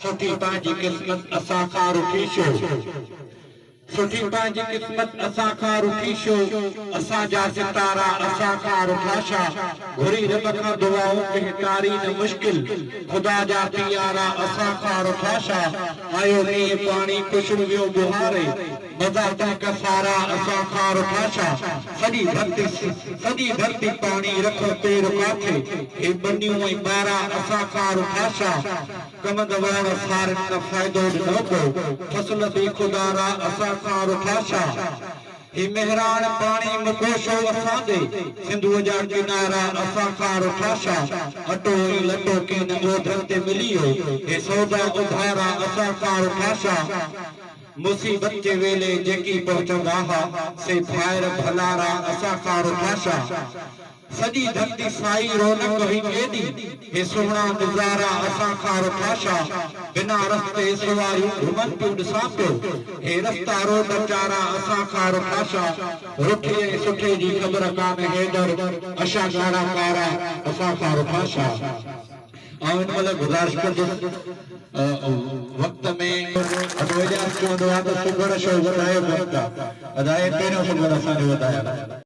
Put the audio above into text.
سٺي پنهنجي قسمت اسان کان رٺي ڇو؟ سٺي پنهنجي قسمت اسان کان رٺي ڇو؟ اسان جا ستارا اسان کان رٺا ڇا؟ گهري رب کان دعائون ڪنهن ٽاري نه مشڪل خدا جا پيارا اسان کان رٺا ڇا؟ آيو مينهن پاڻي ڪشڻ ويو ٻهاري مزا تنهن ڪسارا اسان کان رٺا ڇا؟ سڄي ڌرتي سڄي ڌرتي پاڻي رکون پير ڪاٿي هي ٻنيون ۽ ٻارا اسان کان رٺا ڇا؟ ڪمند وهڻ سارين نه فائدو ڏنو ڪو، فصل به خدا را اسان کان رٺا ڇا؟ هي مهراڻ پاڻي مڪو شو اسان ڏي، سنڌوء جا ڪنارا اسان کان رٺا ڇا؟ اٽو ۽ لٽو ڪين اوڌر تي مليو، هي سودا اڌارا اسان کان رٺا ڇا؟ مصيبت جي ويلي جيڪي پهچندا ها، سي ڀائر ڀلارا اسان کان رٺا ڇا؟ سڄي ڌرتي سائي رونق هئي ڪيڏي، هي سهڻا نظارا اسان کان رٺا ڇا؟ بنا رستي سواريون گهمن پيون ڏسان پيو، هي رستا روڊ چارا اسان کان رٺا ڇا؟ رٺي ۽ سٺي جي خبر ڪانه حيدر، اشا ڳاڙها ڪارا اسان کان رٺا ڇا؟ آئون هن مهل گذارش ڪندس وقت ۾. ادو اعجاز چوندو آ ته سگهڙ شو وڌايو ڪونه ٿا. ادا هي پهريون سگهڙ اسان جو وڌايل آ.